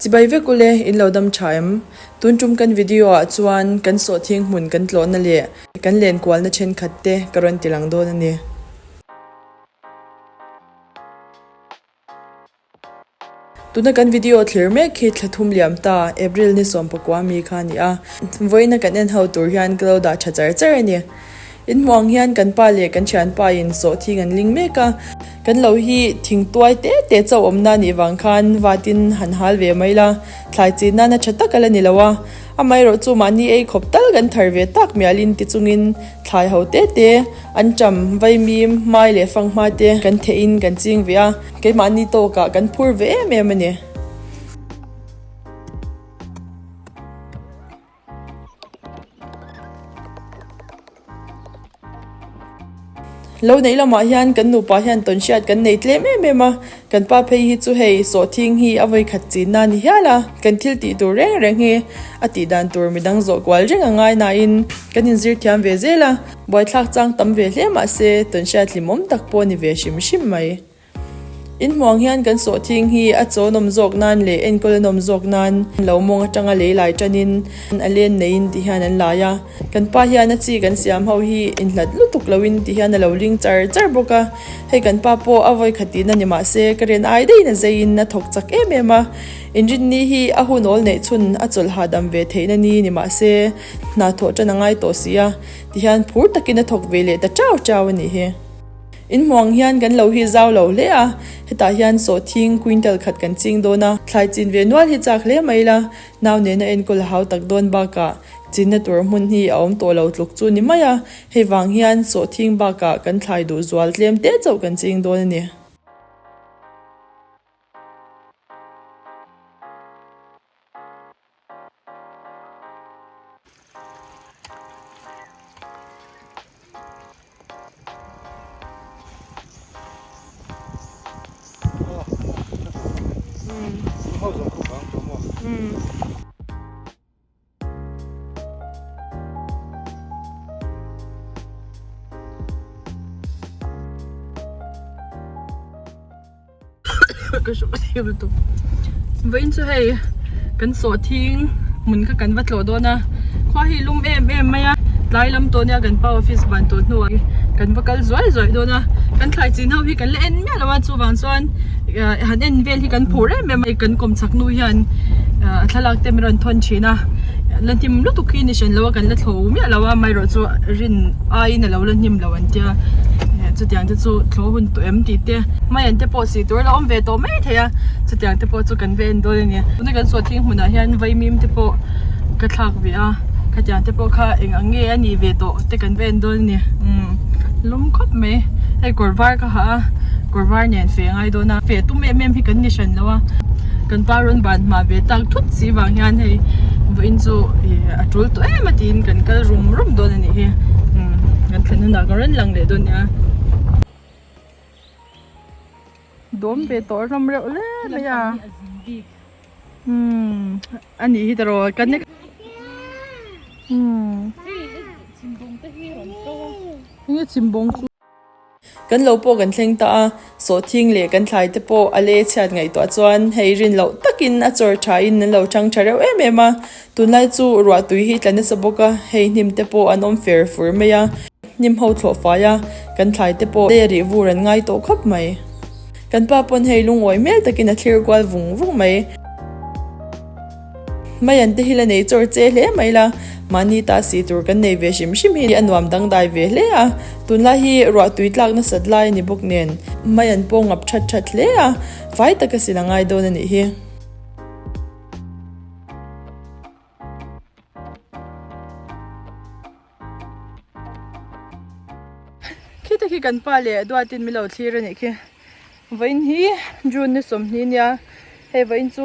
Chibai vek ule, in lo dam tha em? Tun tum kan video ah chuan kan sawhthing hmun kan tlawhna leh kan lenkualna thenkhat te ka rawn ti lang dawn a ni. Tuna kan video thlir mek hi thla thum liam ta, April ni sawmpakua mi kha a ni a. Vawiina kan en ho tur hian ka lo dah tha char char a ni. In hmuh ang hian kan pa leh kan thianpa in sawhthing an ling mek a. Kan lo hi thing tuai te te chauh awmna a nih vang khan vatin han hal ve mai la, thlai chin nana tha tak a la ni lo a. Amaherawh chu mahni ei khawp tal kan thar ve tak mialin ti chungin thlai ho te te an ṭam, vaimim, hmai leh fanghma te kan thehin kan ching ve a. Keimahni tawkah kan phur ve em em a ni. Lo neih lamah hian kan nupa hian tawnhriat kan nei tlem em em a, kan pa phei hi chu hei sawhthing hi a vawikhat chinna a ni hial a, kan thil tih tur reng reng hi a tih dan tur midang zawh kual reng a ngai nain kan inzir thiam ve zel a, buaithlak chang tam ve hle mahse tawnhriat hlimawm tak pawh a ni ve hrim hrim mai. In hmuang hian kan sawhthing hi a chaw nawm zawk nan leh enkawl a nawm zawk nan lo mawng atanga lei lai tanin a len neiin ti hian an lai a. Kan pa hian a chi kan siam ho hi inhlat lutuk loin ti hian a lo ling char char bawk a. Hei kan pa pawh a vawi khat tihna ni mah se ka ren ai daihin a zeiin a thawk chak em em a. Inrinni hi a hun awl neih chhun a chawlh hahdam ve theihna ni ni mah se hna thawh tan a ngai tawh si a ti hian phur takin a thawk ve leh ta chau chau a nih hi. In hmuang hian kan lo hi zau lo hle a, hetah hian sawhthing quintal khat kan ching dawn a, thlai chin ve nual hi chak hle mai la, nau nena enkawl a hau tak dawn bakah chinna tur hmun hi a awm tawh lo tluk chu ni mai a, hei vang hian sawhthing bakah kan thlai duh zual tlem te chauh kan ching dawn a ni. Ka hrilh thei lutuk vawiin chu hei kan sawhthing hmun kha kan va tlawh dawn a khua hi lum em em mai a tlai lam tawh nia kan pa office ban tawh hnuah kan va kal zuai zuai dawn a kan thlai chin ho hi kan la en miah lo a chuvang chuan han en vel hi kan phur em em a kan kawm chak nu hian a thlalak te min rawn thawn thin a la hnim lutuk hi ni hran lo a kan la thlo miah lo a amaherawh chu rin aiin a lo la hnim lo an tia chutiang te chu thlawh hun tawh em tih te mai an te pawh sih tur a la awm ve tawh mai thei a chutiang te pawh chu kan va en dawn a ni tuna kan sawhthing hmunah hian vaimim te pawh ka thlak ve a khatiang te pawh kha eng ang nge a nih ve tawh te kan va en dawn a ni umm lum khawp mai hei kawr var ka ha a kawr var nen feh a ngai dawn a feh tum em em hi kan ni hran lo a kan pa rawn ban hma ve tak thut si vang hian hei vawiin chu ih a tul tawh em a tiin kan kal rum rum dawn a nih hi umm kan thlen hunah ka rawn lang leh dawn nia. Dawm ve tawh ram reuh hle mai a umm a nih hi tawh kan umm enge chhimbawng chu. Kan lo pawh kan thleng ta a, sawhthing leh kan thlai te pawh a le chhiat ngaihtuah chuan hei rin loh takin a chawr tha in an lo chang tha reuh em em a, tunlai chu ruah tui hi tla nasa bawk a, hei hnim te pawh an awm fer fur mai a, hnim ho thlawh fai a, kan thlai te pawh lei rih vur an ngai tawh khawp mai. Kan pa pawn hei lungawi hmel takin a thlir kual vung vung mai. Maian te hi la nei chawr che hle mai la, mahni ta si tur kan nei ve hrim hrim hi a nuam dangdai ve hle a, tunlai hi ruah tui tlak nasat lai a ni bawk nen maian pawh ngap that that hle a, fai taka sin a ngai dawn a nih hi. Khita khi kan pa leh duatin min lo thlir a nih khi vawiin hi June ni 20 nia hei vawiin chu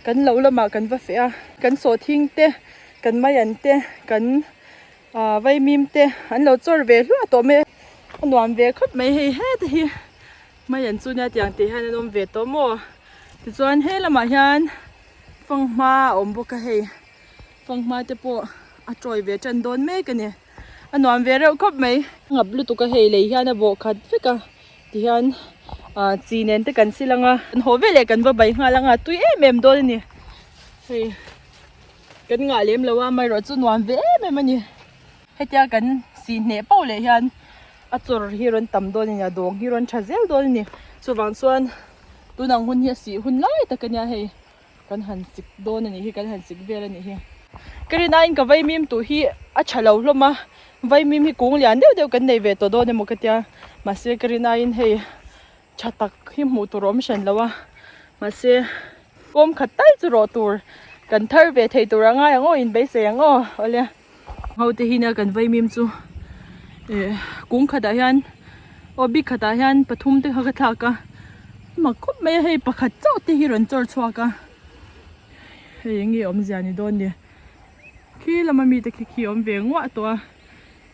kan lo lamah kan va feh a kan sawhthing te kan maian te kan ah vaimim te an lo chawr ve hluah tawh mai a a nuam ve khawp mai hei heta hi maian chu nia tiang tih hian an awm ve tawh maw tichuan he lamah hian fanghma a awm bawk a hei. Fanghma te pawh a tawi ve tan dawn mek a ni. A nuam ve reuh khawp mai. Ngap lutuk a hei lei hian a bawh khat vek a tihian Ah chi nen te kan sil anga kan haw veleh kan va bai nghal anga tui em em dawn a ni hei kan ngah lem lo a amaherawh chu nuam ve em em a ni hetia kan si hneh pauh leh hian a chawr hi rawn tam dawn a ni a dawng hi rawn tha zel dawn a ni chuvang chuan tunang hun hi a sih hun lai tak a nia hei. Kan han sik dawn a nih hi, kan han sik vel a nih hi. Ka rin aiin ka vaimim tuh hi a tha lo hlawm a, vaimim hi kung lian deuh deuh kan nei ve tawh dawn emaw ka tia, mahse ka rin aiin hei tha tak hi hmuh tur a awm hran lo a, mahse kawm khat tal chu rawh tur kan thar ve thei tur a ngai ang aw, inbeisei ang aw awle. Ho te hi nia kan vaimim chu eh kung khatah hian aw bik khatah hian pathum te kha ka thlak a mak khawp mai a hei pakhat chauh te hi rawn chawr chhuak a hei eng nge awmzia ni dawn ni khi lama mite khi khi awm ve nguah tawh a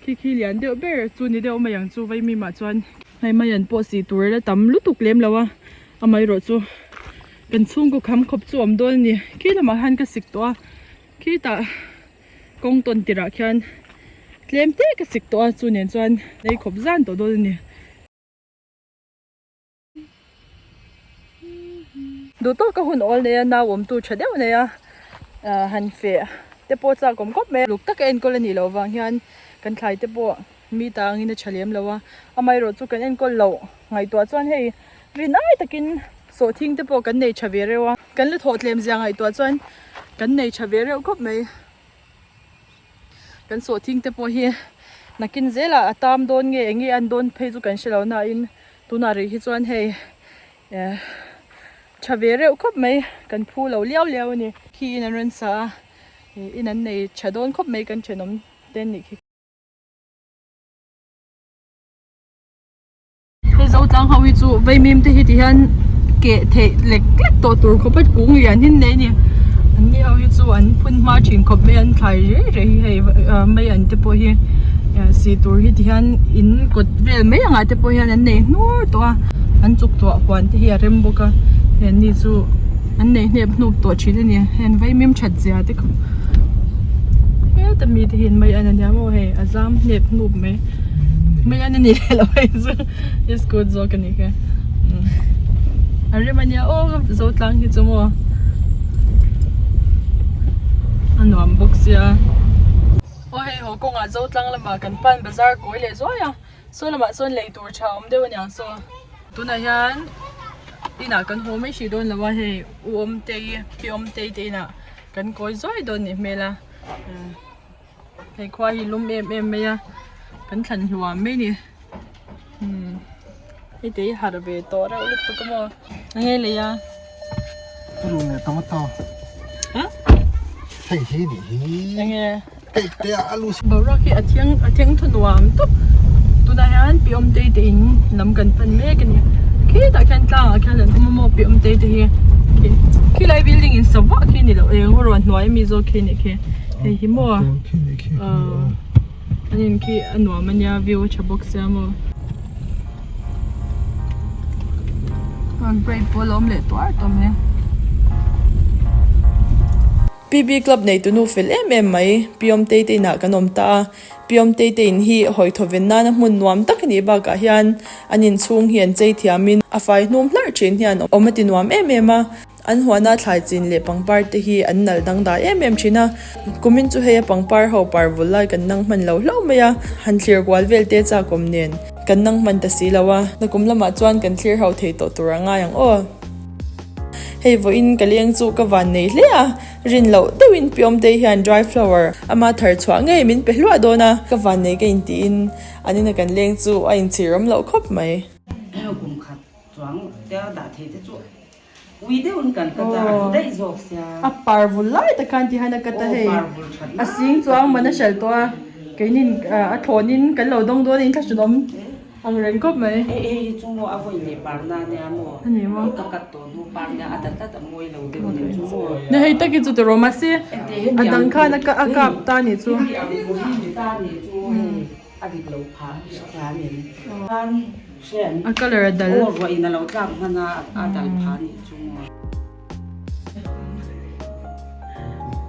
khi khi lian deuh ber chu ni deuh mai ang chu vaimim ah chuan hei mai an pawh sih tur la tam lutuk lem lo a amaherawh chu kan chhungkaw kham khawp chu awm dawn a ni khi lamah hian ka sik tawh a khitah. Kawng tawn tirah khian tlem te ka sik tawh a chu nen chuan lei khawp zan tawh dawn a ni. Duh tawk ka hun awl nei a nau awmtu tha deuh nei a ah han feh te pawh chak awm khawp mai a. Luk taka enkawl a nih loh vang hian kan thlai te pawh mi ta angin a tha lem lo a amaherawh chu kan enkawl loh ngaihtuah chuan hei rinai takin sawhthing te pawh kan nei tha ve reuh a. Kan la thawh tlem zia ngaihtuah chuan kan nei tha ve reuh khawp mai. Kan sawhthing te pawh hi nakin zelah a tam dawn nge eng nge an dawn phei chu kan hre lo nain tunah rih hi chuan hei eh tha ve reuh khawp mai kan phu lo liau liau a ni. Khi in an rawn sa a in an nei tha dawn khawp mai kan thenawm te an nih khi. Hei Zotlang ho hi chu vaimim te hi ti hian keh theih lek lek tawh tur khawp a kung lian hin nei a ni an ni ho hi chu an phun hma thin khawp mai a an thlai rei rei hi hei ah mai an te pawh hi ah sih tur hi ti hian in kawt vel mai ang ah te pawh hian an nei hnur tawh a an chuk tuah huan te hi a rem bawk a hei an ni chu an nei hnep hnup tawh thin a ni hei an vaimim that zia te kha heta mi te hian mai an ania maw hei a zam hnep hnup mai. Mai an ani leh lo hei chu iskut zawk a ni kha a rem ania aw zo tlang hi chu maw a nuam bawk sia aw hei haw kawngah zo tlang lamah kan pan bazar kawi leh zuai a saw lamah sawn lei tur tha awm deuh aniang saw tunah hian inah kan haw mai hrih dawn lo a hei u awmtei pi awmtei te inah kan kawi zuai dawn anih hmel a. Hei khua hi lum em em mai a kan thlan hluam mai ni umm hei te hi harh ve tawh reuh lutuk a maw enge lei a Alu leh tomato ha hei hi nih hi enge hei te a alu boruak hi a thiang a thiang thaw nuam tawp tunah hian pi awmtei te in lam kan pan mek a ni khitah khian tlangah khian an awm a maw pi awmtei te hi khi khilai building in sa vah khi ni loh eng ruah hnuai ami zawk khi nih khi. Hei hi maw an in khi a nuam ania view a tha bawk sia maw chuan grape pawh a lo awm leh tuar tawh mai. PB Club neitu nu fel em em mai Piawmtei te inah kan awm ta a, Piawmtei te in hi hawi thawven nana hmun nuam tak a nih bakah hian an inchhung hi an chei thiamin a fai hnum hlarh thin hian awm a ti nuam em em a. An huana thlai chin leh pangpar te hi an nalh dangdai em em thin a, kumin chu hei a pangpar ho par vul lai kan nang hman lo hlauh mai a, han thlir kual vel te chakawm nen kan nang hman ta si lo a, nakum lamah chuan kan thlir ho thei tawh tur a ngai ang aw. Hei vawiin ka leng chu ka van nei hle a, rin loh deuhin Piawmtei hian dry flower ama thar chhuah ngei min pe hluah dawn a, ka van nei ka intiin an ina kan leng chu a inchhir awm loh khawp mai. Kum khat chuang te a dah thei te chu Ui deuhin kan cut a, a hlu daih zawk sia. A par vul lai tak khan ti hian a cut a hei. A sing chuang man a hralh tawh a, keinin a thlawnin kan lo dawng dawn a inthlahrun awm ang reng khawp mai. Hei hei hi chu maw a vawi leh par na nia maw. A ni maw. Ka cut tawh hnu par nia a dat dat a mawi lo deuh nia chu maw. Ni hei tak hi chu tiraw mahse a dang khan a kap ta nih chu. Hei ang hi ni ta nih chu hei. A dik lo phah hrethiam em? Khan hrian. A colour a dal. Aw ruah in a lo tlak hman a a dal phah nih chu maw.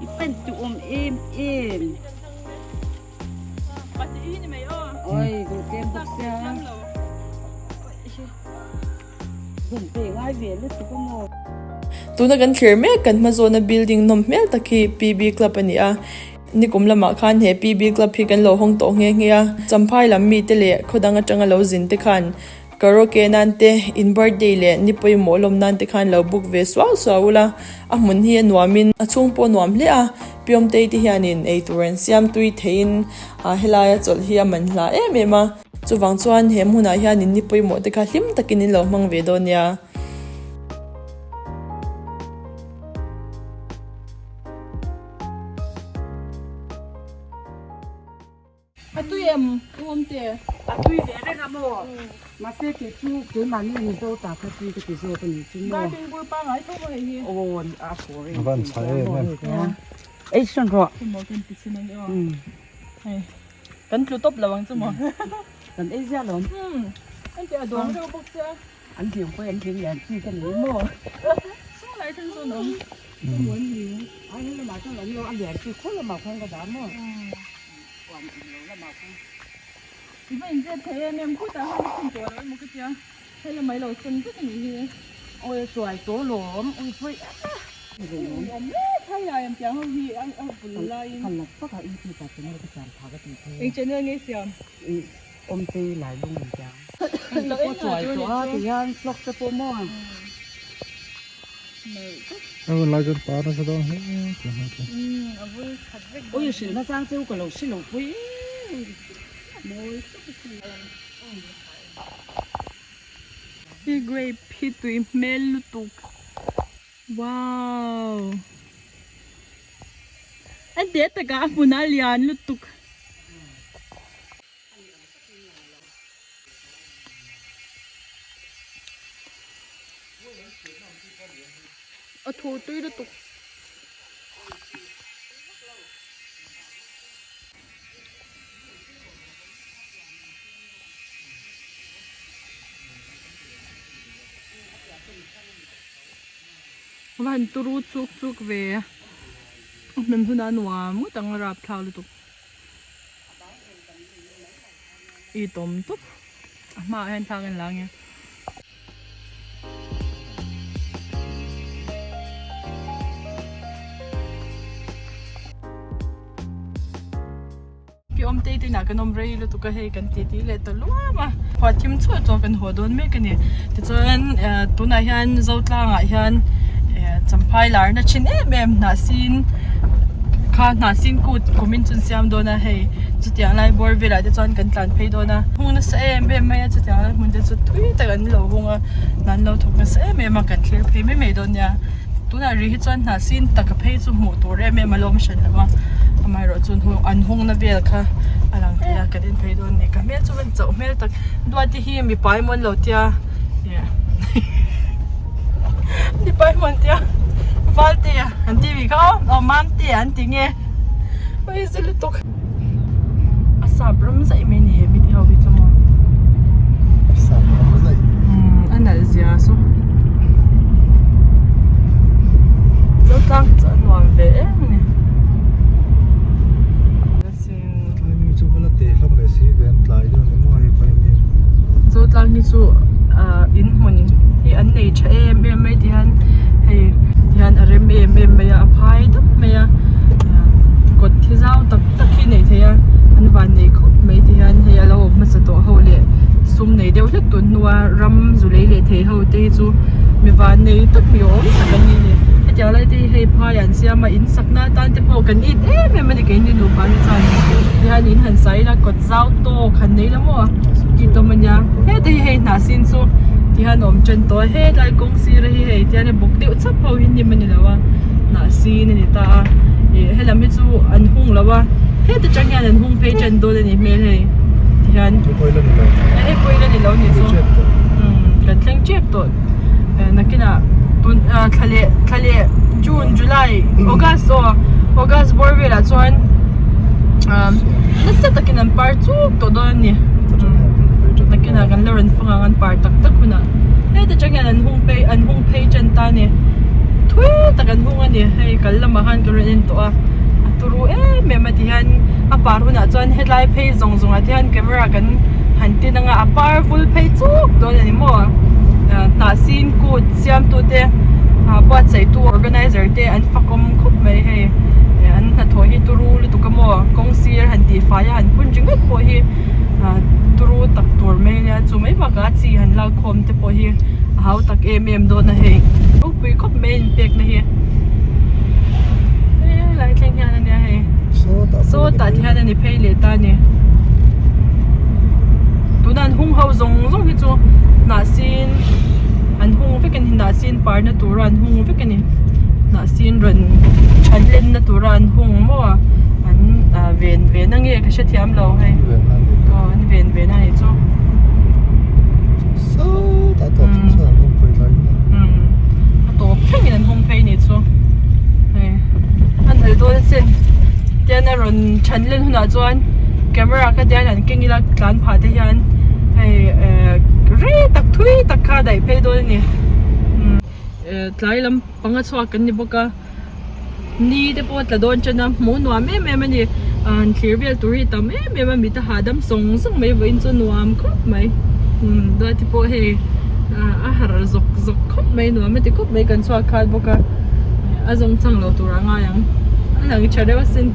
I fan tu awm em em. Pahnih hi ni mai aw. Oi duh tlem bawk sia. Tuna kan thlir mek kan hma zawna building nawm hmel tak hi PB Club a ni a, nikum lamah khan he PB Club hi kan lo hawng tawh nghe nghe a, Champhai lam mite leh khaw dang atanga lo zin te khan karaoke nan te, in birthday leh ni pawimawh lawm nan te khan lo book ve suau suau ula, a hmun hi a nuamin a chhung pawh a nuam hle a, Piawmtei te hianin eitur an siam tui theiin helaia chawlh hi a man hla em em a. Chuvang chuan he hmunah hian in ni pawimawh te kha hlim takin in lo hmang ve dawn nia. A tui em U Awmte? A tui ve reng a maw? Mahse kei chu keimahni Mizo ta kha tui ka ti zawk a nih chu maw? Garden bur pangai tho maw hei hi? Aw a fawr em. A van chha em em. Ei sawn rawh. Emaw kan ti chhin ang e aw. Hei. Kan tlu tawp lo ang chu maw? Kan ei zia lo. Umm. An ti a dawng deuh bawk sia. An tling pawh an tling lian chi ka ni maw? Saw lai thleng chuan awm. Chu maw an ni. Ai hei lamah chuan an lo a lian chi khaw lamah khuan ka dah maw? Huan awm lo lamah khuan. I va inzep thei em em khutah khan ka chhun tawh lo emaw ka tia. Hei lamah i lo chhun vek a nih hi. Awi a chuai tawh lawm. Ui pawih a. Eng channel nge siam? Awmtei lai lung in tiang. Pawh chuai tawh a ti hian vlog te pawh maw. A hun lai chuan par nasa dawn hle Ui hrilh na chang cheu ka lo hre lo pui mawi tak a si. Hi grape hi tui hmel lutuk. Wow! A te takah a hmun a lian lutuk. A thu tui lutuk. A va han turu chuk chuk ve a hmun hun a nuam ngawt ang a rapthlak lutuk i tawm tawp a hmaah hian thla kan la ang e. Pi Awmtei te inah kan awm rei lutuk a hei kan titi leh ta luam a khua thim chhuah chu kan haw dawn mek a ni tichuan tunah hian Zotlangah hian champhai larna thin em em hnahsin kha hnahsin kut kumin chu an siam dawn a hei chutiang lai bawr velah te chuan kan tlan phei dawn a hung nasa em em mai a chutiang lai hmun te chu thui tak an lo hung a an lo thawk nasa em em a kan thlir phei mai mai dawn nia. Tunah rih hi chuan hnah sin taka phei chu hmuh tur em em a lawm hran lo a, amaherawh chu an hungna vel kha a lang thei a kan en phei dawn a ni. Ka hmel chu van chauh hmel tak Duati hi mipa emaw an lo tia mipa emaw an tia Valtea an tih mi kha aw aw Mamtea an ti nge awii zu lutuk a sap ram zaih mai a ni he mite ho hi chu maw Sap ram zaih umm a nalh zia chu Zotlang hi chu a nuam ve em a ni Mi chu va la teh hlawm leh si ve an tlai deuh ni maw hei khawi mi Zotlang hi chu ah in hmun hi an nei tha em em mai ti hian hei ti hian a rem em em mai a a phai dap mai a kawt thi zau tak tak hi nei thei a an van nei khawp mai ti hian hei a lo awm hmasa tawh ho leh sum nei deuh hlek tun hnua ram zu lei leh thei ho te hi chu mi van nei tak ni awm tak an ni a ni hetiang lai te hi hei phai an siam a in sakna atan te pawh kan it em em a ni keini nupa hi chuan tihian in han sa ila kawt zau tawk han nei la maw tih tawm a nia heta hi hei hnah sin chu tihian a awm tan tawh a hetlai kawng sir hi hei tihian a buk deuh chhap ho hi hnim a ni lo a hnah sin a ni ta a ih helam hi chu an hung lo a heta tang hian an hung phei tan dawn a nih hmel hei tihian hei pawh ila ni lo hei pawh ila ni lo ni chu kan thleng tep tawh nakinah tun thla leh thla leh june july august aw august bawr velah chuan nasa takin an par chuk tawh dawn a ni nakinah kan la rawn fang ang an par tak tak hunah heta tang hian an hung phei an hung phei tan ta a ni thui tak an hung a ni hei kal lamah khan ka rawn en tawh a a turu em em a ti hian a par hunah chuan helai phei zawng zawngah te hian camera kan han tin anga a par vul phei chuk dawn a ni maw. Hnahsin kut siamtute buatsaihtu organizer te an fakawm khawp mai hei an hnathawh hi turu lutuk a maw kawng sir han tih fai a han phun ringawt pawh hi turu tak tur mai ania chu mai bakah a chi han lak khawm te pawh hi a hau tak em em dawn a hei ropui khawp mai a inpek na hi helai thleng hian ania hei sawtah te hian a ni phei leh ta a ni tuna an hung ho zawng zawng hi chu hnah sin an hung vek a ni hnah sin parna tura an hung vek a ni hnah sin rawn than lenna tura an hung maw an ah ven ve na nge ka hrethiam lo hei aw an ven ve na anih chu a tawp thlengin an hung phei anih chu hei a nal dawn asin tian a rawn than len hunah chuan camera ka tian an keng ila tlan phah te hian hei eh rei tak thui tak kha a daih phei dawn a ni tlai lam panga chhuak kan ni bawk a. Ni te pawh a tla dawn tan a hmuh nuam em em a ni an thlir vel tur hi tam em em a mit a hahdam sawng sawng mai vawiin chu nuam khawp mai umm duati pawh hei a harh zawk zawk khawp mai nuam a ti khawp mai kan chhuak khat bawk a a zawng chang lo tur a ngai ang a lang tha reuh asin.